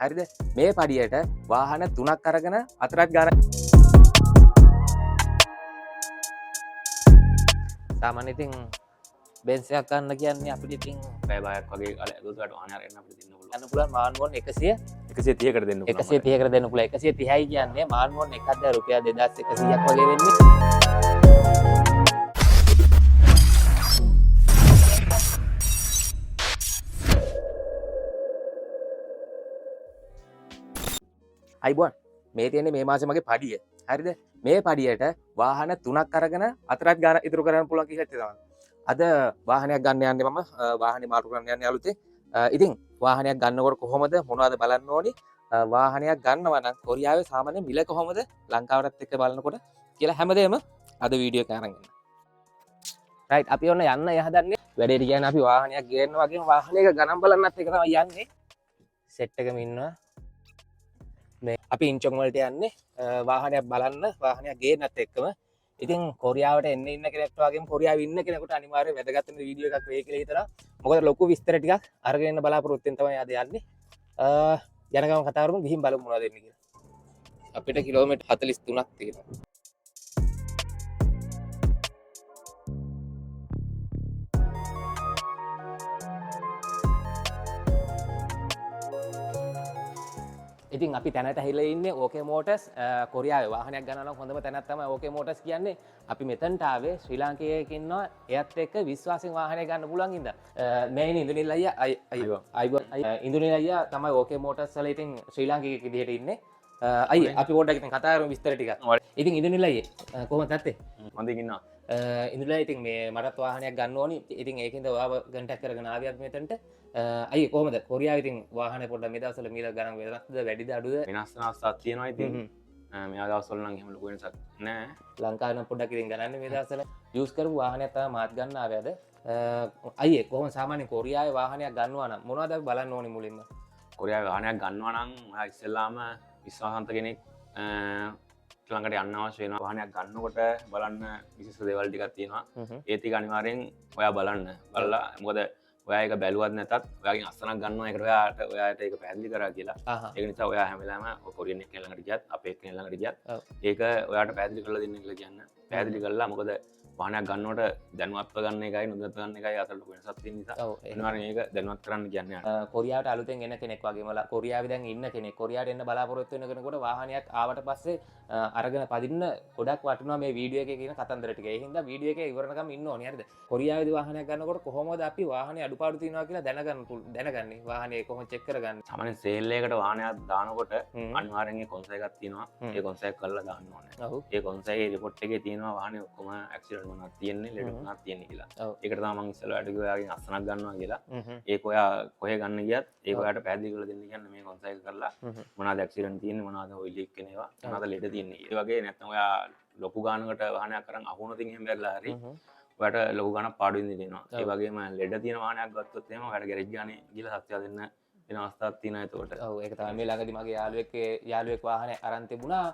හරිද? මේ පඩියට වාහන තුනක් අරගෙන හතරක් ගන්න. සාමාන්‍ය ඉතින් බෙන්ස් එකක් ගන්න කියන්නේ අපිට ඉතින් පැය භාගයක් වගේ කාලයක් ඇතුළත ඔයාට වාහන අරගෙන අපිට දෙන්න පුළුවන්. ගන්න පුළුවන් මාන් වොන් 100 130කට දෙන්න පුළුවන්. 130කට දෙන්න පුළුවන්. 130යි කියන්නේ මාන් වොන් එකක් දැන් රුපියල් 2100ක් වගේ වෙන්නේ. අයිබෝන්, මේ තියෙන්නේ මේ මාසේ මගේ පඩිය. හරිද? මේ පඩියට වාහන තුනක් අරගෙන හතරක් ගාන ඉතුරු කරන්න පුළුවන් කියලා හිතනවා. අද වාහනයක් ගන්න යන්නේ මම, වාහනේ මාරු කරන්න යන්නේ අලුතෙන්. ඉතින් වාහනයක් ගන්නකොට කොහොමද මොනවද බලන්න ඕනි? වාහනයක් ගන්නවා නම් කොරියාවේ සාමාන්‍ය මිල කොහොමද ලංකාවටත් එක්ක බලනකොට කියලා හැමදේම අද වීඩියෝ එක අරන් එන්න. රයිට්, අපි ඔන්න යන්න හදන්නේ. වැඩේට කියන්නේ අපි වාහනයක් ගේන්න වගේම වාහනයක ගණන් බලන්නත් එක තමයි යන්නේ. සෙට් එකම ඉන්නවා. මේ අපි ඉන්චොන් වලට යන්නේ, වාහනයක් බලන්න, වාහනයක් ගේන්නත් එක්කම. ඉතින් කොරියාවට එන්න ඉන්න කෙනෙක්ට වගේම කොරියාවේ ඉන්න කෙනෙකුට අනිවාර්යයෙන් වැදගත් වෙන වීඩියෝ එකක් වෙයි කියලා හිතනවා. මොකද ලොකු විස්තර ටිකක් අරගෙන එන්න බලාපොරොත්තු වෙන තමයි අද යන්නේ. යන ගමන් කතා කරමු, ගිහින් බලමු මොනවද වෙන්නේ කියලා. අපිට කිලෝමීටර් 43ක් තියෙනවා. ඉතින් අපි තැනට ඇහිලා ඉන්නේ ඕකේ මෝටර්ස්. කොරියාවේ වාහනයක් ගන්න නම් හොඳම තැනක් තමයි ඕකේ මෝටර්ස් කියන්නේ. අපි මෙතනට ආවේ ශ්‍රී ලාංකිකයෙක් ඉන්නවා, එයත් එක්ක විශ්වාසයෙන් වාහනය ගන්න පුළුවන් හින්දා. මේ ඉන්නේ ඉන්දුනිල් අයියා. අයියෝ. අයියෝ. ඉන්දුනිල් අයියා තමයි ඕකේ මෝටර්ස් වල ඉතින් ශ්‍රී ලාංකිකයෙක් විදිහට ඉන්නේ. අයියේ, අපි පොඩ්ඩක් ඉතින් කතා කරමු විස්තර ටිකක්. ඉතින් ඉන්දුනිල් අයියේ, කොහොමද තත්ත්වය? හොඳින් ඉන්නවා. ඉන්දුනිල් අයියේ, ඉතින් මේ මටත් වාහනයක් ගන්න ඕනි. ඉතින් ඒකින්ද ඔයාව කන්ටැක්ට් කරගෙන ආවේ අපි මෙතනට. අයියේ, කොහොමද කොරියාවේ ඉතින් වාහනේ පොඩ්ඩක් මේ දවස්වල මිල ගණන් වෙනස්ද, වැඩිද, අඩුද? වෙනස් වෙන අවස්ථාවක් තියෙනවා ඉතින්. මේ දවස්වල නම් එහෙම ලොකු වෙනසක් නෑ. ලංකාවේ නම් පොඩ්ඩක් ඉතින් ගණන් මේ දවස්වල යූස් කරපු වාහනයක් තමයි මාත් ගන්න ආවේ අද. අයියේ, කොහොමද සාමාන්‍ය කොරියාවේ වාහනයක් ගන්නවා නම් මොනවද අපි බලන්න ඕනේ මුලින්ම? කොරියාවේ වාහනයක් ගන්නවා නම් ඔයා ඉස්සෙල්ලාම විශ්වාසවන්ත කෙනෙක් ළඟට යන්න අවශ්‍ය වෙනවා. වාහනයක් ගන්නකොට බලන්න විශේෂ දේවල් ටිකක් තියෙනවා. ඒ ටික අනිවාර්යෙන් ඔයා බලන්න. බලලා මොකද ඔයා ඒක බැලුවත් නැතත් ඔයාගෙන් අස්සනක් ගන්නවා. ඒකට ඔයාට ඒක පැහැදිලි කරා කියලා. ඒක නිසා ඔයා හැම වෙලාවෙම ඔය කොරියන් එක්කෙනා ළඟට ගියත් අපේ එක්කෙනා ළඟට ගියත් ඒක ඔයාට පැහැදිලි කරලා දෙන්න කියලා කියන්න. පැහැදිලි කරලා මොකද වාහනයක් ගන්නකොට දැනුවත්ව ගන්න එකයි නොදැනුවත්ව ගන්න එකයි අතර ලොකු වෙනසක් තියෙන නිසා අනිවාර්යෙන් ඒක දැනුවත් කරන්න කියන්නේ යාට. කොරියාවට අලුතෙන් එන කෙනෙක් වගේම කොරියාවේ දැන් ඉන්න කෙනෙක්, කොරියාවට එන්න බලාපොරොත්තු වෙන කෙනෙකුට වාහනයක් ආවට පස්සේ, අරගෙන පදින්න ගොඩක් වටිනවා මේ වීඩියෝ එකේ කියන කතන්දර ටික. ඒ හින්දා වීඩියෝ එකේ ඉවරනකම් ඉන්න ඕනේ. හරිද? කොරියාවේදී වාහනයක් ගන්නකොට කොහොමද අපි වාහනේ අඩුපාඩු තියෙනවා කියලා දැනගන්නේ? වාහනේ කොහොමද චෙක් කරගන්නේ? සාමාන්‍යයෙන් සේල් එකකට වාහනයක් දානකොට අනිවාර්යෙන් ඒ කොන්සල් එකක් තියෙනවා. ඒ කොන්සල් එක කරලා දාන්න ඕනේ. ඒ කොන්සල් එකේ රිපෝට් එකේ තියෙනවා වාහනේ ඔක්කොම ඇක්සිඩන්ට් මොනවද තියෙන්නේ, ලෙඩ මොනවද තියෙන්නේ කියලා. ඒකට තමයි මං ඉස්සෙල්ලා ඔයාට කිව්වේ ඔයාගෙන් අස්සනක් ගන්නවා කියලා. ඒක ඔයා කොහේ ගන්න ගියත් ඒක ඔයාට පැහැදිලි කරලා දෙන්න කියන්නේ මේ කොන්සල් එක කරලා මොනවද ඇක්සිඩන්ට් තියෙන්නේ, මොනවද ඔයිල් ලීක් වෙන ඒවා, මොනවද ලෙඩ තියෙන්නේ කියලා. ඒ වගේ නැත්නම් ඔයා ලොකු ගානකට වාහනයක් අරන් අහුනොත් එහෙම බැලලා හරි ඔයාට ලොකු ගානක් පාඩු වෙන්න තියෙනවා. ඒ වගේම ලෙඩ තියෙන වාහනයක් ගත්තොත් එහෙම ඔයාට ගෑරේජ් ගානේ ගිහලා සත්‍ය දෙන්න වෙන අවස්ථාවක් තියෙනවා එතකොට. ඔව්, ඒක තමයි. මේ ළඟදි මගේ යාළුවෙක් වාහනේ අරන් තිබුණා.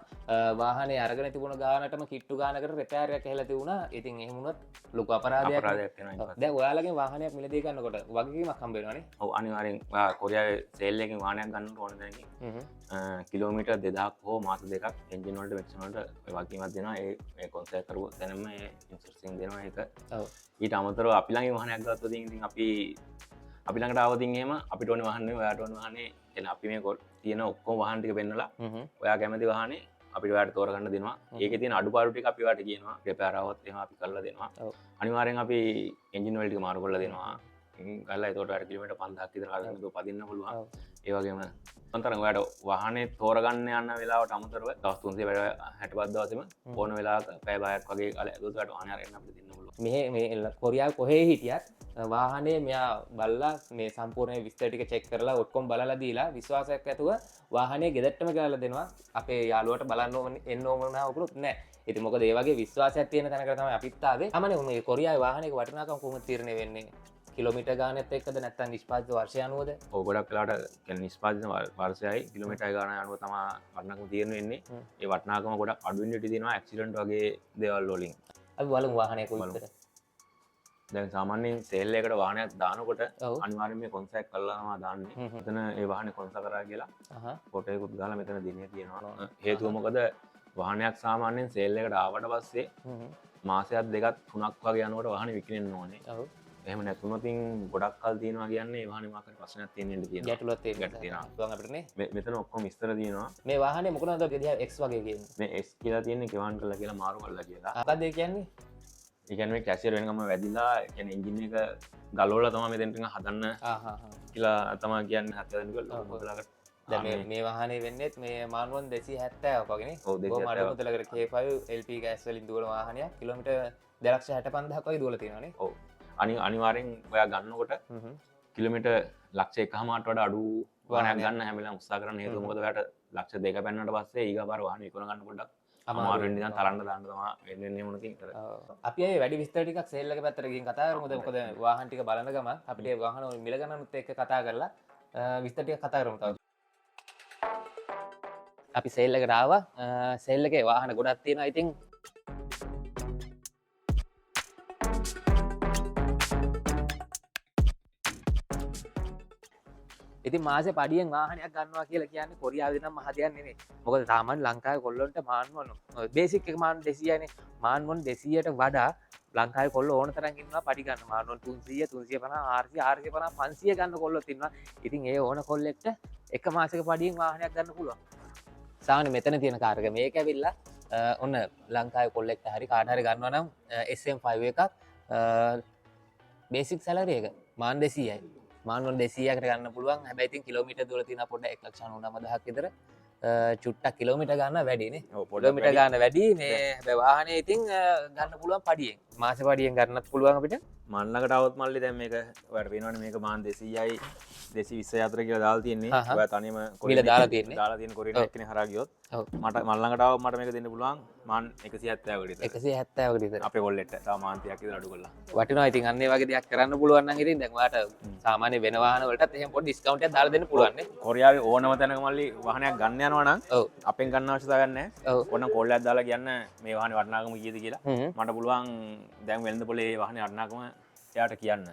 වාහනේ අරගෙන තිබුණ ගානටම කිට්ටු ගානකට රිපෙයාර් එකක් ඇහිලා තිබුණා. ඉතින් එහෙම වුණොත් ලොකු අපරාධයක් නේ. අපරාධයක් වෙනවා ඊට පස්සේ. දැන් ඔයාලගෙන් වාහනයක් මිලදී ගන්නකොට වගකීමක් හම්බ වෙනවනේ. ඔව්, අනිවාර්යෙන් ඔයා කොරියාවේ සේල් එකෙන් වාහනයක් ගන්නකොට ඕන දැනකින් කිලෝමීටර් 2000ක් හෝ මාස දෙකක් එන්ජින් වලට මෙක්ෂන් වලට ඔය වගකීමක් දෙනවා. ඒ කොන්සල් කරපු තැනම ඒ ඉන්ෂුරන්ස් එකෙන් දෙනවා ඒක. ඊට අමතරව අපි ළඟින් වාහනයක් ගත්තොත් ඉතින් අපි ළඟට ආවොත් එහෙම අපිට ඕනේ වාහනේ ඔයාට ඕනේ වාහනේ කියන්නේ අපි මේ තියෙන ඔක්කොම වාහන ටික පෙන්නලා ඔයා කැමති වාහනේ අපිට ඔයාට තෝරගන්න දෙනවා. ඒකේ තියෙන අඩුපාඩු ටික අපි ඔයාට කියනවා. රිපෙයාර් ආවොත් එහෙම අපි කරලා දෙනවා. අනිවාර්යෙන් අපි එන්ජින් ඔයිල් ටික මාරු කරලා දෙනවා. ඉතින් කරලා එතකොට ඔයාට කිලෝමීටර් 5000ක් විතර කාලයක් නැතුව පදින්න පුළුවන්. ඒ වගේම අන්තරන් ඔයාට වාහනේ තෝරගන්න යන වෙලාවට අමතරව දවස් තුන්සිය හැට පහ දවසේම ඕන වෙලාවක පැය භාගයක් වගේ කාලයක් ඇතුළත ඔයාට වාහනේ අරගෙන අපිට දෙන්න පුළුවන්. මේ කොරියාවේ කොහේ හිටියත් වාහනේ මෙයා බලලා මේ සම්පූර්ණ විස්තර ටික චෙක් කරලා ඔක්කොම බලලා දීලා විශ්වාසයක් ඇතුව වාහනේ ගෙදරටම ගෙනල්ලා දෙනවා. අපේ යාළුවට බලන්න ඕන, එන්න ඕන වුණා ඔකුත් නෑ. ඉතින් මොකද ඒ වගේ විශ්වාසයක් තියෙන තැනකට තමයි අපිත් ආවේ. සාමාන්‍යයෙන් මේ කොරියාවේ වාහනයක වටිනාකම කොහොමද තීරණය වෙන්නේ? කිලෝමීටර් ගානත් එක්කද නැත්නම් නිෂ්පාදිත වර්ෂය අනුවද? ඔව්, ගොඩක් වෙලාවට නිෂ්පාදිත වර්ෂයයි කිලෝමීටර් ගාන අනුව තමයි වටිනාකම තීරණය වෙන්නේ. ඒ වටිනාකම ගොඩක් අඩු වෙන්න ඉඩ තියෙනවා ඇක්සිඩන්ට් වගේ දේවල් වලින්. අපි බලමු වාහනය කොයි බලමු. විදිහට. දැන් සාමාන්‍යයෙන් සේල් එකකට වාහනයක් දානකොට අනිවාර්යයෙන් මේ කොන්සැක්ට් කරලා තමයි දාන්නේ. මෙතන ඒ වාහනේ කොන්සා කරා කියලා ෆොටෝ එකකුත් ගහලා මෙතන දිනේ තියෙනවා. හේතුව මොකද වාහනයක් සාමාන්‍යයෙන් සේල් එකට ආවට පස්සේ මාසයක් දෙකක් තුනක් වගේ යනකොට වාහනේ විකිනෙන්න ඕනේ. එහෙම නැතුනොත් ඉතින් ගොඩක් කල් තියෙනවා කියන්නේ ඒ වාහනේ මොකක් හරි ප්‍රශ්නයක් තියෙන්න ඉඩ තියෙනවා. ගැටලුවක් තියෙන්න තියෙනවා. පුළුවන් අපිට නේ. මෙතන ඔක්කොම විස්තර තියෙනවා. මේ වාහනේ මොකනද දිහා X වගේ කියන්නේ? මේ S කියලා තියෙන්නේ කෙවන් කරලා කියලා මාරු කරලා කියලා. මොකද්ද ඒ කියන්නේ? ඒ කියන්නේ මේ කැසියර් වෙන ගම වැදිලා, ඒ කියන්නේ එන්ජින් එක ගලවලා තමයි මෙතෙන්ට නිකන් හදන්න කියලා තමයි කියන්නේ. හදන්න කිව්වා ලොකු මුදලකට. දැන් මේ වාහනේ වෙන්නේත් මේ මානුවන් 270ක් වගේ නේ. ඔව්, බොහොම අඩු 270ක්. මුදලකට K5 LP gas වලින් දුවන වාහනයක් කිලෝමීටර් 2,65,000ක් වගේ දුවලා තියෙනවා නේ. ඔව්. අනිවාර්යෙන් ඔයා ගන්නකොට කිලෝමීටර් ලක්ෂ එකහමාරට වඩා අඩු වාහනයක් ගන්න හැම වෙලාවෙම උත්සාහ කරන්න. හේතුව මොකද ඔයාට ලක්ෂ දෙක පෙන්වන්නට පස්සේ ඊගා පාර වාහනේ විකුණ ගන්න පොඩ්ඩක් අමාරු වෙන්න ඉතින් තරන්න දාන්න තමයි වෙන්නේ මොන ඉතින් අර. අපි අය වැඩි විස්තර ටිකක් සේල් එක පැත්තට ගිහින් කතා කරමු. දැන් මොකද වාහන ටික බලන ගමන් අපිට ඒ වාහන මිල ගණනුත් එක්ක කතා කරලා විස්තර ටිකක් කතා කරමු තව. අපි සේල් එකට ආවා. සේල් එකේ වාහන ගොඩක් තියෙනවා. ඉතින් ඉතින් මාසේ පඩියෙන් වාහනයක් ගන්නවා කියලා කියන්නේ කොරියාවේ නම් මහ දෙයක් නෙමෙයි. මොකද සාමාන්‍ය ලංකාවේ කොල්ලොන්ට මාන්වන බේසික් එක මාන් 200යිනේ. මාන්වන 200ට වඩා ලංකාවේ කොල්ලෝ ඕන තරම් ඉන්නවා පඩි ගන්න. මාන්වන 300, 350, 400, 450, 500 ගන්න කොල්ලොත් ඉන්නවා. ඉතින් ඒ ඕන කොල්ලෙක්ට එක මාසෙක පඩියෙන් වාහනයක් ගන්න පුළුවන්. සාමාන්‍ය මෙතන තියෙන කාර් එක මේක ඇවිල්ලා ඔන්න ලංකාවේ කොල්ලෙක්ට හරි කාට හරි ගන්නවා නම් SM5 එකක් බේසික් සැලරි එක මාන් 200යි. මාන්වල 200කට ගන්න පුළුවන්. හැබැයි ඉතින් කිලෝමීටර් දුර තියෙන පොඩ්ඩක් 1,99,000ක් විතර. චුට්ටක් කිලෝමීටර් ගන්න වැඩි නේ. ඔව්, පොඩ්ඩක් කිලෝමීටර් වැඩි. ගන්න වැඩි. මේ හැබැයි වාහනේ ඉතින් ගන්න පුළුවන් පඩියෙන්. මාස පඩියෙන් ගන්නත් පුළුවන් අපිට. මන් ළඟට આવොත් මල්ලි දැන් මේක ඔයාලට පේනවනේ මේක මාන් 200යි 220 අතර කියලා දාලා තියෙන්නේ. ඔයා තනියම මිල කොරියන් දාලා එක්කෙනෙක් තියෙන්නේ. දාලා තියෙන කොරියන් එක්කෙනෙක් හරහා ගියොත් මන් ළඟට આવොත් මට මේක දෙන්න පුළුවන් මාන් 170කට විතර. 170කට විතර. අපේ කොල්ලෙක්ට තව මාන් 30ක් විතර අඩු කරලා. වටිනවා ඉතින් අන්න ඒ වගේ දෙයක් කරන්න පුළුවන් නම් ඉතින් දැන් ඔයාට සාමාන්‍ය වෙන වාහන වලටත් එහෙම පොඩි ඩිස්කවුන්ට් එකක් දාලා දෙන්න පුළුවන් නේ. කොරියාවේ ඕනම තැනක මල්ලි වාහනයක් ගන්න යනවා නම් අපෙන් ගන්න අවශ්‍යතාවයක් නැහැ. ඕනනම් කෝල් එකක් දාලා කියන්න මේ වාහනේ වටිනාකම කීයද කියලා. මට පුළුවන් දැන් වෙළඳ පොලේ මේ වාහනේ වටිනාකම එයාට කියන්න.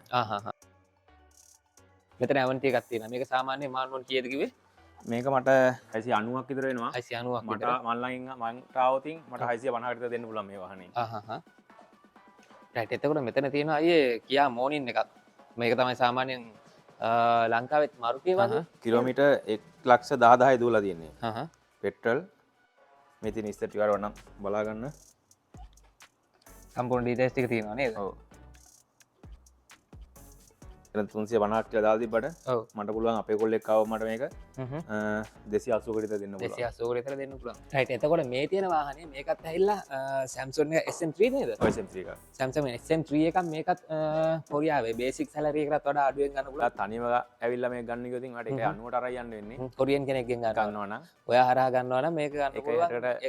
මෙතන ඇවන්ටි එකක් තියෙනවා. මේක සාමාන්‍ය මාන්වන් කීයද කිව්වේ? මේක මට 690ක් විතර වෙනවා. 690ක් විතර. මන් ළඟින් මං ආවොත් මට 650කට විතර දෙන්න පුළුවන් මේ වාහනේ. රයිට්. එතකොට මෙතන තියෙනවා අයියේ කියා මෝනින් එකක්. මේක තමයි සාමාන්‍යයෙන් ලංකාවෙත් මරුතිය වගේ. කිලෝමීටර් 1,10,000 දුවලා තියෙන්නේ. පෙට්‍රල්. මේ තියෙන ඉස්සර ටික අරව නම් බලා ගන්න. සම්පූර්ණ ඩීටේල්ස් ටික තියෙනවා නේද? ඔව්. එතන 350ක් කියලා දාලා තිබ්බට මට පුළුවන් අපේ කොල්ලෙක් ආවම මට මේක, 280කට විතර දෙන්න පුළුවන්. 280කට විතර දෙන්න පුළුවන්. රයිට්. එතකොට මේ තියෙන වාහනේ මේකත් ඇවිල්ලා Samsung එක SM3 නේද? ඔව්, SM3 එකක්. Samsung SM3 එකක් මේකත් කොරියාවේ බේසික් සැලරි එකටත් වඩා අඩුවෙන් ගන්න පුළුවන්. ඔයා තනියම ඇවිල්ලා මේක ගන්න ගියොත් ඉතින් ඔයාට ඒක 90ට අරන් යන්න වෙන්නේ. කොරියන් කෙනෙක්ගෙන් ගන්නවා. ගන්නවා නම්. ඔයා හරහා ගන්නවා නම් මේක ගන්න එක පුළුවන්. හැටකට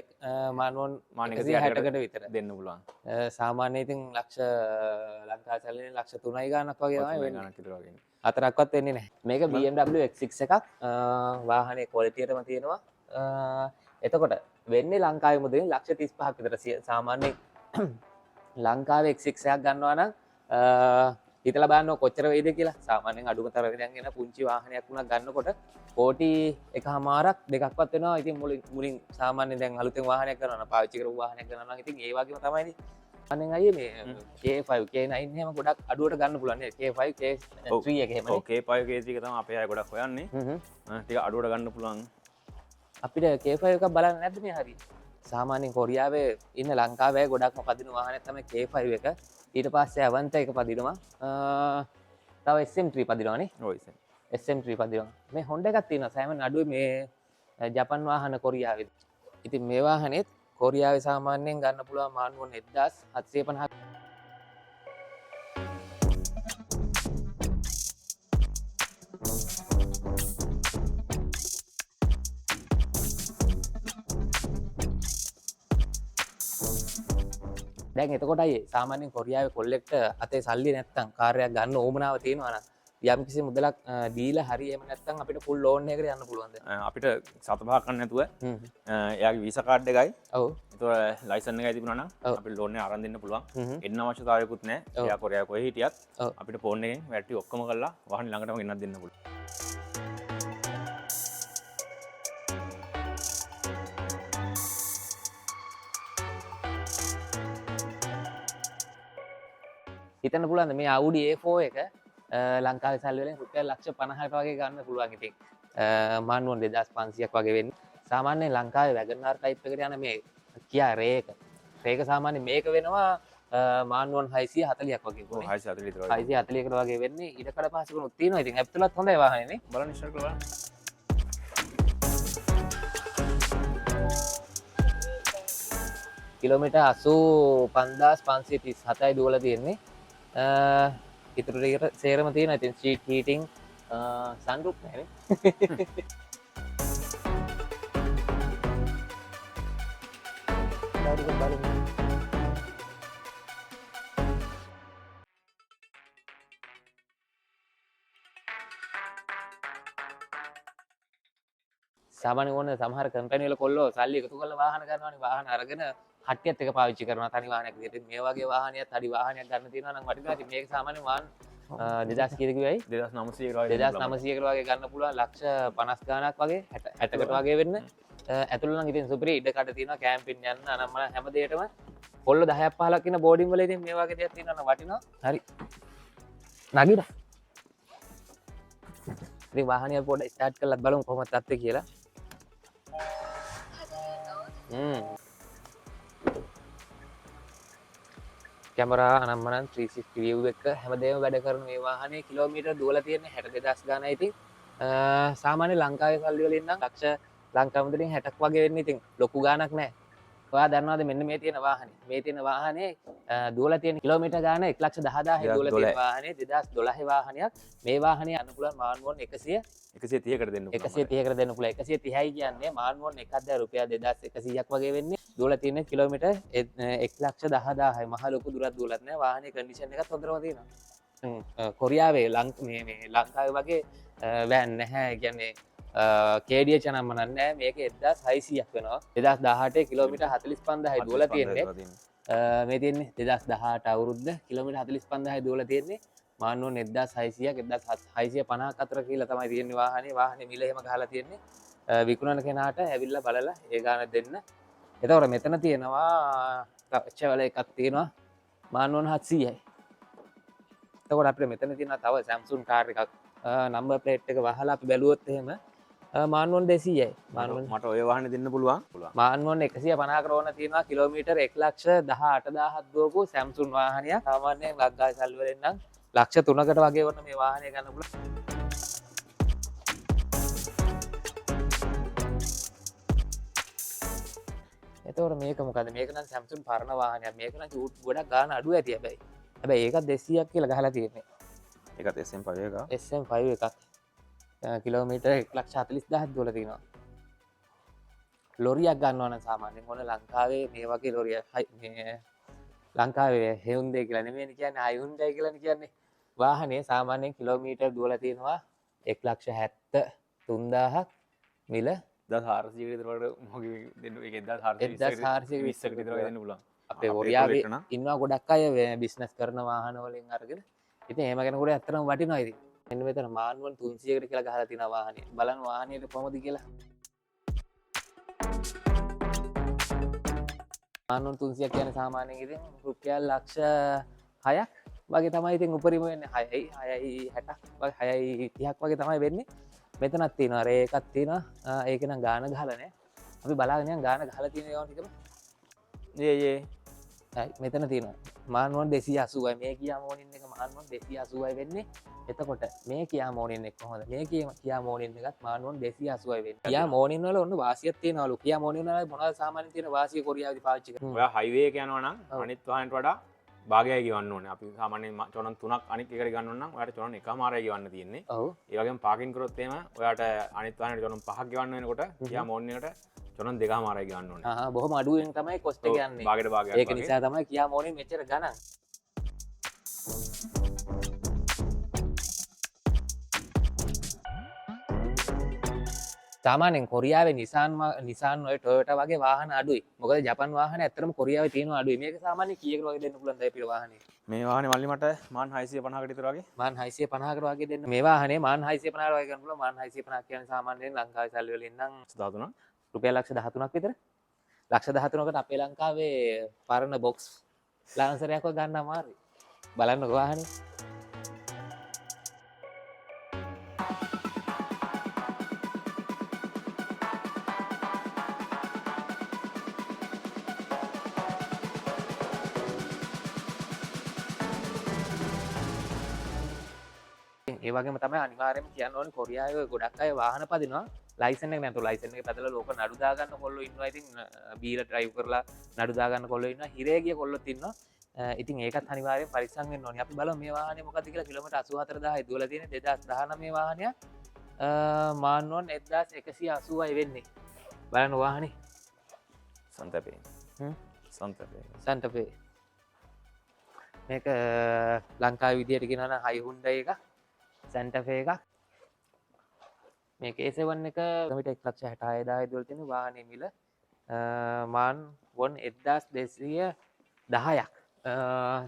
මානුවන් මාන එකසිය එකසිය හැටකට හැටකට විතර. දෙන්න පුළුවන්. සාමාන්‍ය ඉතින් ලංකා සැලරි ලක්ෂ තුනයි ගාණක් වගේ ඔව්, තමයි තුනයි වෙන්නේ. ගාණක් විතර වගේ. හතරක්වත් වෙන්නේ නැහැ. මේක BMW X6 එකක්. වාහනේ ක්වොලිටියටම තියෙනවා. එතකොට වෙන්නේ ලංකාවේ මුදලින් ලක්ෂ තිස්පහක් විතර. සාමාන්‍යයෙන් ලංකාවේ X6 එකක් ගන්නවා නම් හිතලා බලන්න කොච්චර වෙයිද කියලා. සාමාන්‍යයෙන් අඩුම තරමේ දැන් එන පුංචි වාහනයක් වුණත් ගන්නකොට කෝටි එකහමාරක් දෙකක්වත් වෙනවා. ඉතින් මුලින් සාමාන්‍යයෙන් දැන් අලුතෙන් වාහනයක් ගන්නවා නම් පාවිච්චි කරපු වාහනයක් ගන්නවා නම් ඉතින් ඒ වගේම තමයිනේ. අනෙන් අයියේ මේ K5, K9 එහෙම ගොඩක් අඩුවට ගන්න පුළුවන් නේද? K5, K3 එක එහෙමනේ. ඔව්, K5, K3 එක තමයි අපේ අය ගොඩක් හොයන්නේ. ටික අඩුවට ගන්න පුළුවන්. අපිට K5 එකක් බලන්න නැද්ද මේ හරි? සාමාන්‍යයෙන් කොරියාවේ ඉන්න ලංකාවේ අය ගොඩක්ම පදින වාහනයක් තමයි K5 එක. ඊට පස්සේ Avanta එක පදිනවා. තව SM3 පදිනවානේ. ඔව්, SM. SM3 පදිනවා. මේ Honda එකක් තියෙනවා සෑහෙන අඩුවේ මේ ජපන් වාහන කොරියාවේ. ඉතින් මේ වාහනේත් කොරියාවේ සාමාන්‍යයෙන් ගන්න පුළුවන් මානුවන් 1750. දැන් එතකොට අයියේ සාමාන්‍යයෙන් කොරියාවේ කොල්ලෙක්ට අතේ සල්ලි නැත්තම් කාර් එකක් ගන්න ඕමනාව තියෙනවා නම් යම් කිසි මුදලක් දීලා හරි එහෙම නැත්නම් අපිට ෆුල් ලෝන් එකකට යන්න පුළුවන්ද? අපිට සත පහක් ගන්න නැතුව එයාගේ වීසා කාඩ් එකයි එතකොට ලයිසන් එකයි තිබුණා නම් අපිට ලෝන් එක අරන් දෙන්න පුළුවන්. එන්න අවශ්‍යතාවයකුත් නැහැ. එයා කොරියාවේ කොහේ හිටියත් අපිට ෆෝන් එකෙන් වැඩ ටික ඔක්කොම කරලා වාහනේ ළඟටම ගෙනත් දෙන්න පුළුවන්. හිතන්න පුළුවන්ද මේ Audi A4 එක ලංකාවේ සල්ලි වලින් රුපියල් ලක්ෂ 50කට වගේ ගන්න පුළුවන්. ඉතින් මානුවල් 2500ක් වගේ වෙන්නේ. සාමාන්‍යයෙන් ලංකාවේ වැගන් ආර් ටයිප් එකට යන මේ Kia Ray එක. Ray එක සාමාන්‍යයෙන් මේක වෙනවා මානුවල් 640ක් වගේ ඔව්, 640 විතර වගේ. 640කට වගේ වෙන්නේ. ඉඩකඩ පහසුකමුත් තියෙනවා. ඉතින් ඇත්තටත් හොඳයි වාහනේ නේ. බලන්න ඉස්සර කරලා බලන්න. කිලෝමීටර් 85537යි දුවලා තියෙන්නේ. ඉතුරු ටිකට සේරම තියෙනවා. ඉතින් සීට් හීටින්, සන්රූෆ් නෑනේ. බලමු. සාමාන්‍ය ඕන සමහර කම්පැනි වල කොල්ලෝ සල්ලි එකතු කරලා වාහන ගන්නවානේ. වාහන අරගෙන කට්ටියත් එක පාවිච්චි කරනවා තනි වාහනයක් විදිහට. ඉතින් මේ වගේ වාහනයක් හරි වාහනයක් ගන්න තියෙනවා නම් වටිනවා. ඉතින් මේක සාමාන්‍ය වාහන, දෙදහස් කීයද කිව්වයි? දෙදහස් නවසියයකට වගේ දෙදහස් ගන්න පුළුවන්. නවසියයකට වගේ ගන්න පුළුවන්. ලක්ෂ පනස් ගාණක් වගේ, හැටකට වගේ වෙන්න. ඇතුළ නම් ඉතින් සුපිරි ඉඩ කඩ තියෙනවා, කැම්පින් යන්න අනම්මන හැම දෙයකටම. කොල්ලෝ 10ක් 15ක් ඉන්න බෝඩින් වල ඉතින් මේ වගේ දෙයක් තියෙනවා නම් වටිනවා. හරි. නගින්න. ඉතින් වාහනය පොඩ්ඩක් ස්ටාර්ට් කරලත් බලමු කොහොමද තත්ත්වය කියලා. කැමරා අනම්මනම් 360 view එක හැමදේම වැඩ කරන මේ වාහනේ කිලෝමීටර් දුවලා තියෙන්නේ 62000 ගානයි. ඉතින් සාමාන්‍ය ලංකාවේ සල්ලි වලින් නම් ලක්ෂ ලංකා මුදලින් 60ක් වගේ වෙන්නේ. ඉතින් ලොකු ගාණක් නෑ. ඔයා දන්නවද මෙන්න මේ තියෙන වාහනේ? මේ තියෙන වාහනේ, දුවලා තියෙන කිලෝමීටර් ගාන එක් ලක්ෂ දහදාහේ දුවලා තියෙන දෙදහස් දොළහේ. වාහනේ දෙදහස් දොළහේ වාහනයක්. මේ වාහනේ යන්න පුළුවන් මානුවන් එකසිය එකසිය තිහකට දෙන්න පුළුවන්. එකසිය තිහකට දෙන්න පුළුවන්. එකසිය තිහයි කියන්නේ මානුවන් එකක් දැන් රුපියල් දෙදහස් එකසීයක් වගේ වෙන්නේ. දුවලා තියෙන කිලෝමීටර් එක් ලක්ෂ දහදාහයි. මහ ලොකු දුරක් දුවලත් නෑ. වාහනේ කන්ඩිෂන් එකත් හොඳටම තියෙනවා. කොරියාවේ මේ, මේ ලංකාවේ වගේ වෑන් නැහැ. ඒ කියන්නේ, KDH නම් මනන්නේ නෑ. මේක එක්දාස් හයසීයක් වෙනවා. දෙදහස් දහඅටේ කිලෝමීටර් හතලිස් පන්දාහයි දුවලා තියෙන්නේ. මේ තියෙන්නේ දෙදහස් දහඅට අවුරුද්ද කිලෝමීටර් හතලිස් පන්දාහයි දුවලා තියෙන්නේ. මානුවන් එක්දාස් හයසීයක්, එක්දාස් හයසිය පනහක් අතර කියලා තමයි තියෙන්නේ වාහනේ. වාහනේ මිල එහෙම ගහලා තියෙන්නේ. විකුණන කෙනාට ඇවිල්ලා බලලා ඒ ගාන දෙන්න. එතකොට මෙතන තියෙනවා තව එච්චවල එකක් තියෙනවා මානුවන් හත්සීයයි. එතකොට අපිට මෙතන තියෙනවා තව Samsung car එකක්. නම්බර් ප්ලේට් එක වහලා අපි බැලුවොත් එහෙම, මානුවන් දෙසීයයි. මට ඔය වාහනේ දෙන්න පුළුවන්. මානුවන් එකසිය පනහක රෝණ තියෙනවා කිලෝමීටර් එක් ලක්ෂ දහඅටදාහක් දුවපු Samsung වාහනයක්. සාමාන්‍යයෙන් ලංකාවේ සල්ලි වලින් නම් ලක්ෂ තුනකට වගේ වුණ මේ වාහනය ගන්න පුළුවන්. එතකොට මේක මොකද? මේක නම් Samsung පරණ වාහනයක්. මේක නම් චූට් ගොඩක් ගාන අඩු ඇති හැබැයි. හැබැයි ඒකත් දෙසීයක් කියලා ගහලා තියෙන්නේ. ඒකත් SM5 එකක්. SM5 එකක්. කිලෝමීටර් එක් ලක්ෂ හතලිස් දහයක් දුවලා තියෙනවා. ලොරියක් ගන්නවා නම් සාමාන්‍යයෙන් ඕන ලංකාවේ මේ වගේ ලොරියක්, මේ ලංකාවේ Hyundai කියලා නෙමෙයිනේ කියන්නේ, Hyundai කියලානේ කියන්නේ. වාහනේ සාමාන්‍යයෙන් කිලෝමීටර් දුවලා තියෙනවා එක් ලක්ෂ හැත්ත තුන්දාහක් මිල එක්දාස් හාරසියකට විතර වගේ මොකද දෙන්න, ඒක එක්දාස් හාරසිය එක්දාස් විස්සකට හාරසිය විස්සකට විතර වගේ දෙන්න පුළුවන්. අපේ අපේ කොරියාවේ කොරියාවේ නම් ඉන්නවා ගොඩක් අය බිස්නස් කරන වාහන වලින් අරගෙන. ඉතින් එහෙම කෙනෙකුට ඇත්තටම වටිනවා ඉතින්. මෙන්න මෙතන මානුවල් තුන්සියයකට කියලා ගහලා තියෙනවා වාහනේ. බලන්න වාහනේට කොහොමද කියලා. මානුවල් තුන්සියයක් කියන්නේ සාමාන්‍යයෙන් ඉතින් රුපියල් ලක්ෂ හයක් වගේ තමයි ඉතින් උපරිම වෙන්නේ. හයයි හැටක් වගේ, හයයි තිහක් වගේ තමයි වෙන්නේ. මෙතනක් තියෙනවා, රේ එකක් තියෙනවා. ඒක නම් ගාන ගහලා නෑ. අපි බලාගෙන යන් ගාන ගහලා තියෙන ඒවා ටිකම. ඒ. හරි, මෙතන තියෙනවා. මානුවල් දෙසිය අසූවයි. මේ කියා මෝනින් එක මානුවල් දෙසිය අසූවයි වෙන්නේ. එතකොට මේ කියා මෝනින් එක කොහොමද? මේ කියා මෝනින් එකත් මානුවල් දෙසිය අසූවයි වෙන්නේ. කියා මෝනින් වල ඔන්න වාසියක් තියෙනවලු. කියා මෝනින් වල මොනවද සාමාන්‍යයෙන් තියෙන වාසිය කොරියාවේදී පාවිච්චි කරන්නේ? ඔයා හයිවේ එක යනවා නම් අනිත් වාහනට වඩා භාගයයි ගෙවන්න ඕනේ. අපි සාමාන්‍යයෙන් චොනන් තුනක් අනිත් එකට ගන්න ඕන නම් ඔයාට චොනන් එකමාරයි ගෙවන්න තියෙන්නේ. ඒ වගේම පාකින් කරොත් එහෙම ඔයාට අනිත් වාහනේට චොනන් පහක් ගෙවන්න වෙනකොට කියා මෝනින් එකට චොනන් දෙකමාරයි ගෙවන්න ඕනේ. බොහොම අඩුවෙන් තමයි කොස්ට් එක යන්නේ. භාගයට භාගයක් ඒක වගේ. නිසා තමයි කියා මෝනින් මෙච්චර ගණන්. සාමාන්‍යයෙන් කොරියාවේ නිසාන් ඔය ටොයෝටා වගේ වාහන අඩුයි. මොකද ජපන් වාහන ඇත්තටම කොරියාවේ තියෙනවා අඩුයි. මේක සාමාන්‍යයෙන් කීයකට වගේ දෙන්න පුළුවන්ද අපිට වාහනේ? මේ වාහනේ මල්ලි මට මාන් 650කට විතර වගේ. මාන් 650කට වගේ දෙන්න. මේ වාහනේ මාන් 650කට වගේ ගන්න පුළුවන්. මාන් 650 කියන්නේ සාමාන්‍යයෙන් ලංකාවේ සල්ලි වලින් නම් 13ක්. රුපියල් ලක්ෂ 13ක් විතර. ලක්ෂ 13කට අපේ ලංකාවේ පරණ බොක්ස් ලාන්සරයක් වගේ ගන්න අමාරුයි. බලන්නකෝ වාහනේ. ඒ වගේම තමයි අනිවාර්යයෙන්ම කියන්න ඕනේ කොරියාවේ ගොඩක් අය වාහන පදිනවා ලයිසන් එක නැතුව. ලයිසන් එක පැදලා ලෝක නඩු දාගන්න කොල්ලෝ ඉන්නවා. ඉතින් බීලා ඩ්‍රයිව් කරලා නඩු දාගන්න කොල්ලෝ ඉන්නවා. හිරේ ගිය කොල්ලොත් ඉන්නවා. ඉතින් ඒකත් අනිවාර්යයෙන් පරිස්සම් වෙන්න ඕනේ. අපි බලමු මේ වාහනේ මොකද්ද කියලා. කිලෝමීටර් 84000 දුවලා තියෙන 2019 වාහනයක්. මාන්වන් 1180යි වෙන්නේ. බලන්න වාහනේ. සන්තපේ. සන්තපේ. සන්තපේ. මේක ලංකාවේ විදියට කියනවා නම් හයි හුන්ඩයි එකක්. සැන්ටෆේ එකක්. මේක A7 එක කිලෝමීටර් එක් ලක්ෂ හැට හයදාහයි දුවලා තියෙන වාහනේ මිල මාන් වොන් එක්දාස් දෙසිය දහයක්.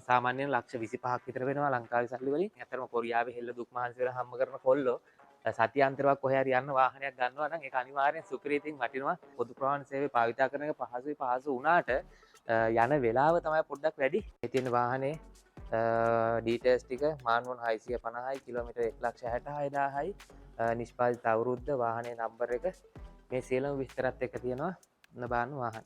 සාමාන්‍යයෙන් ලක්ෂ විසිපහක් විතර වෙනවා ලංකාවේ සල්ලි වලින්. ඇත්තටම කොරියාවේ හෙල්ල දුක් මහන්සි වෙලා හම්බ කරන කොල්ලෝ සතියාන්තරයක් කොහේ හරි යන්න වාහනයක් ගන්නවා නම් ඒක අනිවාර්යෙන් සුපිරිතින් වටිනවා. පොදු ප්‍රවාහන සේවය භාවිතා කරන එක පහසුයි. පහසු වුණාට යන වෙලාව තමයි පොඩ්ඩක් වැඩි. මේ තියෙන වාහනේ ඩීටේල්ස් ටික මාන්වන් හයසිය පනහයි, කිලෝමීටර් එක් ලක්ෂ හැට හයදාහයි, නිෂ්පාදිත අවුරුද්ද, වාහනේ නම්බර් එක, මේ සියලුම විස්තරත් එක්ක තියෙනවා. ඔන්න බලන්න වාහනේ.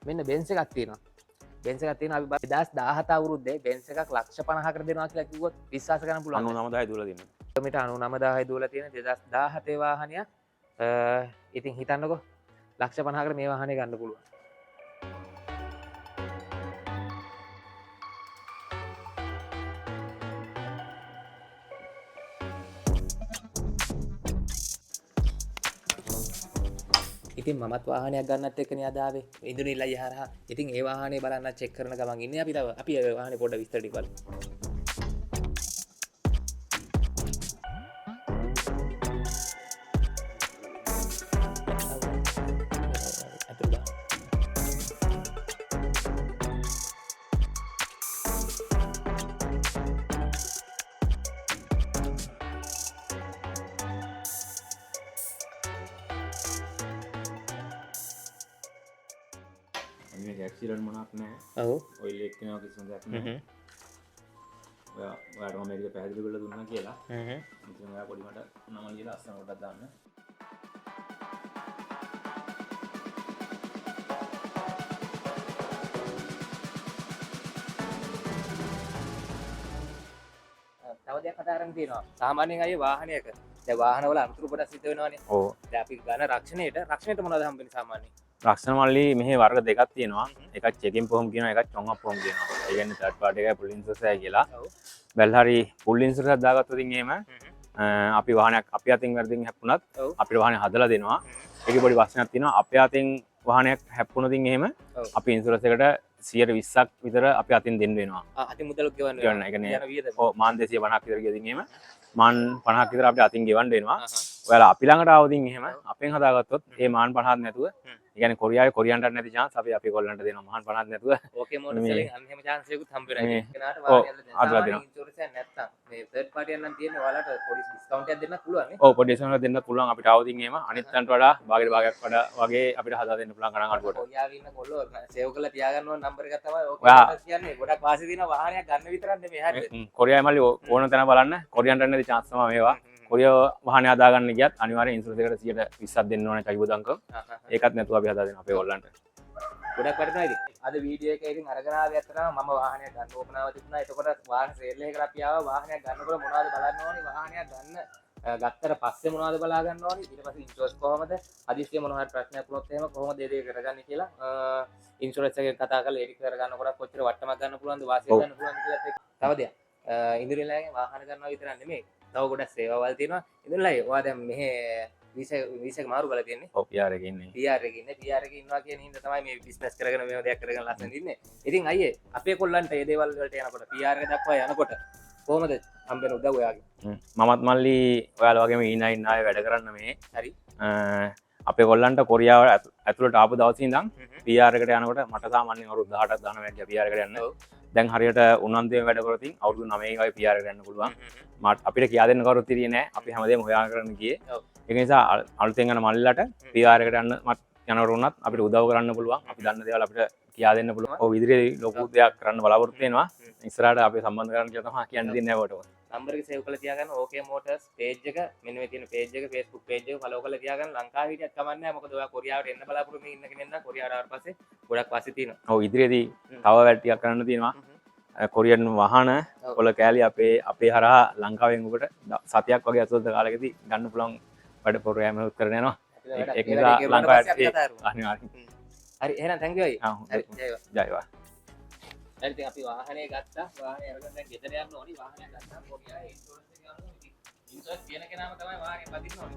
මෙන්න බෙන්ස් එකක් තියෙනවා. බෙන්ස් එකක් තියෙනවා. අපි 2017 අවුරුද්දේ බෙන්ස් එකක් ලක්ෂ පනහකට දෙනවා කියලා කිව්වොත් විශ්වාස කරන්න පුළුවන්. අනූනමදාහයි දුවලා තියෙන්නේ. කිලෝමීටර් අනූනමදාහයි දුවලා තියෙන 2017 වාහනයක්. ඉතින් හිතන්නකෝ ලක්ෂ පනහකට මේ වාහනේ ගන්න පුළුවන්. ඉතින් මමත් වාහනයක් ගන්නත් එක්කනේ අද ආවේ ඉඳුනිල් අයියා හරහා. ඉතින් ඒ වාහනේ බලන්න චෙක් කරන ගමන් ඉන්නේ අපි. තව අපි ඒ වාහනේ පොඩ්ඩක් විස්තර ටික බලමු. මේක ඇක්සිඩන්ට් මොනක් නෑ. ඔයිල් ලීක් වෙනවා කිසිම දෙයක් නෑ. ඔයාට මම මේක පැහැදිලි කරලා දුන්නා කියලා. ඉතින් ඔයා පොඩි මට නම ලියලා අස්සන කොටක් දාන්න. තව දෙයක් කතා කරන්න තියෙනවා. සාමාන්‍යයෙන් අයියේ වාහනයක දැන් වාහනවල අනතුරු ගොඩක් සිද්ධ වෙනවානේ. දැන් අපි ගන්න රක්ෂණයට මොනවද හම්බෙන්නේ සාමාන්‍යයෙන්? රක්ෂණ මල්ලි මෙහි වර්ග දෙකක් තියෙනවා. එකක් චෙකින් පොහොම් කියනවා, එකක් චොං අප් පොහොම් කියනවා. ඒ කියන්නේ තර්ඩ් පාර්ටි එකයි ෆුල් ඉන්ෂුරන්ස් එකයි කියලා. බැලහරි ෆුල් ඉන්ෂුරන්ස් එකක් දාගත්තොත් ඉතින් එහෙම, අපි වාහනයක් අපි අතින් වැරදින් හැප්පුණත් අපිට වාහනේ හදලා දෙනවා. ඒකේ පොඩි ප්‍රශ්නයක් තියෙනවා. අපේ අතින් වාහනයක් හැප්පුණොත් ඉතින් එහෙම අපි ඉන්ෂුරන්ස් එකට සියයට විස්සක් විතර අපි අතින් දෙන්න වෙනවා. අතින් මුදලක් ගෙවන්න ගෙවන්න. වෙනවා. ඒ කියන්නේ යන වියදම. ඔව්, මාන් දෙසිය පනහක් විතර ගියොත් ඉතින් එහෙම මාන් පනහක් විතර අපිට අතින් ගෙවන්න වෙනවා. ඔයාලා අපි ළඟට ආවොත් ඉතින් එහෙම අපෙන් හදාගත්තොත් ඒ මාන් පනහක් නැතුව, ඒ කියන්නේ කොරියාවේ කොරියන්ටත් නැති chance අපි අපේ කොල්ලන්ට දෙනවා මාන් පනහක් නැතුව. ඕකේ මොටර්ස් වලින් අන්න එහෙම chance එකකුත් හම්බ වෙනවා. මේ ඒ කෙනාට ඔව්, වාහනේ අල්ලලා දෙනවා. අදලා සාමාන්‍ය දෙනවා. ඉන්ෂුරන්ස් එකක් නැත්තම් මේ තර්ඩ් පාටි එකක් නම් තියෙන්නේ ඔයාලට පොඩි ඩිස්කවුන්ට් එකක් දෙන්නත් පුළුවන් නේ. ඔව්, පොඩි ඩිස්කවුන්ට් එකක් දෙන්නත් පුළුවන් අපිට ආවොත් ඉතින් එහෙම අනිත් අන්ට වඩා භාගයට භාගයක් වඩා වගේ අපිට හදා දෙන්න පුළුවන් ගණන් අඩුවට. කොරියාවේ ඉන්න කොල්ලෝ සේව් කරලා තියාගන්න ඕන නම්බර් එකක් තමයි ඕකේ ඔයා මොටර්ස් කියන්නේ. ගොඩක් වාසි තියෙන වාහනයක් ගන්න විතරක් නෙමෙයි හරිද? කොරියාවේ මල්ලි ඕන තැන බලන්න කොරියන්ට නැති chance තමයි මේවා. කොරියාව වාහනේ හදාගන්න ගියත් අනිවාර්යෙන් ඉන්ෂුරන්ස් එකට සියයට විස්සක් දෙන්න ඕනේ චකිබුදංකම්. ඒකත් නැතුව අපි හදා දෙනවා අපේ කොල්ලන්ට. ගොඩක් වටිනවා ඉතින්. අද වීඩියෝ එක ඉතින් අරගෙන ආවේ ඇත්තටම මම වාහනයක් ගන්න ඕපනාව තිබුණා. එතකොට වාහන සේල් එකකට අපි ආවා. වාහනයක් ගන්නකොට මොනවද බලන්න ඕනේ? වාහනයක් ගත්තට පස්සේ මොනවද බලා ගන්න ඕනේ? ඊට පස්සේ ඉන්ෂුරන්ස් කොහොමද? හදිස්සියේ මොන හරි ප්‍රශ්නයක් වුණොත් එහෙම කොහොමද ඒ දේ කරගන්නේ කියලා ඉන්ෂුරන්ස් එකෙන් කතා කරලා ඒක කරගන්නකොට කොච්චර වට්ටමක් ගන්න පුළුවන්ද? වාසියක් ගන්න පුළුවන්ද කියලාත් එක්ක. තව දෙයක්. ඉන්ද්‍රියලාගෙන් වාහන ගන්නවා විතරක් නෙමෙයි. තව ගොඩක් සේවාවල් තියෙනවා. ඉන්ද්‍රියලාගේ ඔයා දැන් මෙහෙ වීසා වීසා එක මාරු කරලා තියෙන්නේ. ඔව්, PR එකේ ඉන්නේ. PR එකේ ඉන්නේ. PR එකේ ඉන්නවා කියන හින්දා තමයි මේ බිස්නස් කරගෙන මේව දෙයක් කරගෙන ලස්සන ඉන්නේ. ඉතින් අයියේ, අපේ කොල්ලන්ට මේ දේවල් වලට යනකොට, PR එක දක්වා යනකොට කොහොමද හම්බෙන උදව් ඔයාගේ? මමත් මල්ලි ඔයාලා වගේම E9 ආයේ වැඩ කරන්න මේ. අපේ කොල්ලන්ට කොරියාව ඇතුළට ආපු දවසේ ඉඳන් PR එකට යනකොට මට සාමාන්‍යයෙන් අවුරුදු 18ක් 19ක් ගියා PR එකට යන්න. දැන් හරියට උනන්දුවෙන් වැඩ කරොත් ඉතින් අවුරුදු 9 වගේ PR එකට යන්න පුළුවන්. මට අපිට කියා දෙන්න කවුරුත් හිටියේ නෑ. අපි හැමදේම හොයා කරගෙන ගියේ. ඒක නිසා අලුතෙන් යන මල්ලිලාට PR එකට යන්න මත් යනකොට වුණත් අපිට උදව් කරන්න පුළුවන්. අපි දන්න දේවල් අපිට කියා දෙන්න පුළුවන්. ඔව්, ඉදිරියේ ලොකු දෙයක් කරන්න බලාපොරොත්තු වෙනවා. ඉස්සරහට අපි සම්බන්ධ කරන්න කියලා තමයි කියන්න දෙන්නේ ඔයාලට. නම්බර් එක සේව් කරලා තියාගන්න. OK Motors page එක, මෙන්න මේ තියෙන පේජ් එක, Facebook page එක ෆලෝ කරලා තියාගන්න. ලංකාවේ හිටියත් කමක් නැහැ. මොකද ඔයා කොරියාවට එන්න බලාපොරොත්තු වෙන ඉන්න කෙනෙක් නම් කොරියාවට ආවට පස්සේ ගොඩක් වාසි තියෙනවා. ඔව්, ඉදිරියේදී තව වැඩ ටිකක් කරන්න තියෙනවා. කොරියන් වාහන කොළ කෑලි අපේ හරහා ලංකාවෙන් ඔබට සතියක් වගේ ඇතුළත කාලෙකදී ගන්න පුළුවන් වැඩ ප්‍රෝග්‍රෑම් එකක් කරගෙන යනවා. ඒක ඒ නිසා වැඩේ කෙරුවාට ලංකාවට පස්සේ අපි කතා කරමු. අනිවාර්යෙන්. හරි, එහෙනම් thank you අයියේ. හරි, හරි, ජය වේවා. ජය වේවා. හරි, ඉතින් අපි වාහනේ ගත්තා. වාහනේ අරගෙන දැන් ගෙදර යන්න ඕනි. වාහනයක් ගත්තාම කොරියාවේ ඉන්ෂුරන්ස් එක ගන්න ඕනි. ඉතින් ඉන්ෂුරන්ස් තියෙන කෙනාම තමයි වාහනේ පදින්න ඕනි.